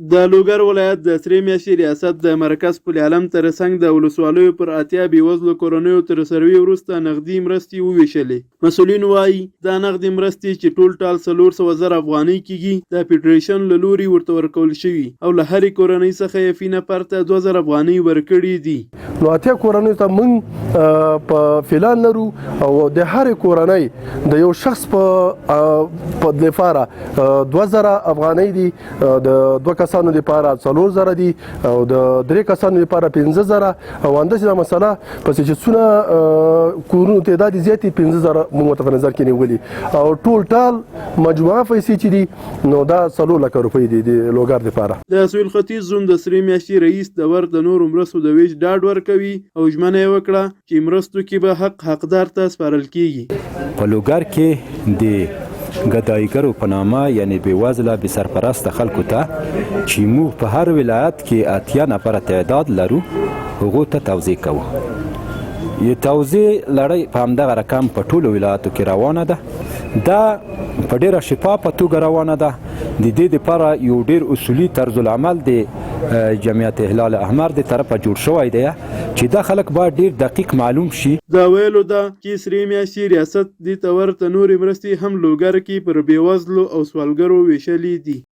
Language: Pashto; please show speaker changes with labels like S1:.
S1: د لوګر ولایت د سرې میاشتې ریاست د مرکز پل علم ترڅنګ د ولسوالیو پر 80 بېوزلو کورنیو تر سروې وروسته نغدي مرستې ووېشلې. مسؤلین وايي، دا نغدي مرستې چې ټولټال 400,000 افغانۍ کېږي، د فډرېشن له لوري ورته ورکول شوي او له هرې کورنۍ څخه یې في نفر ته 2000 افغانۍ ورکړې دي.
S2: نو 80 کورنیو ته موږ په فلان لرو او د هرې کورنۍ د یو شخص په لپاره 2000 افغانۍ دي، د دوه کسانو لپاره 4000 دي او د درې کسانو لپاره 5000 او انداسې دا مسله پسې چې څونه کورونو تعداد زیات دي، 5000 موږ ورته په نظر کې نیولي او ټول ټال مجموعه پیسې چې دي نو دا 4 لکه روپۍ دي د لوګر لپاره.
S1: د سویل ختیځ زون د سرې میاشتې رئیس د ورته نورو مرستو د وېش ډاډ ورکوي او ژمنه یې وکړه چې مرستو کې به حق حقدار ته سپارل کېږي.
S3: په لوګر کې د ګدایګرو په نامه یعنی بې وزله بې سرپرسته خلکو ته چې موږ په هر ولایت کې 80 نفره تعداد لرو هغو ته توزیع کوو. یې توزیع لړۍ په همدغه رقم په ټولو ولایاتو کې روانه ده. دا په ډیره شفافه توګه روانه ده. د دې لپاره یو ډیر اصولي طرز العمل د جمعیت هلال احمر د طرفه جوړ شوی دی چې دا خلک باید ډیر دقیق معلوم شي.
S1: د ویلو ده چې سرې میاشتې ریاست دې ته ورته نورې مرستې هم لوګر کې پر بېوزلو او سوالګرو وېشلې دي.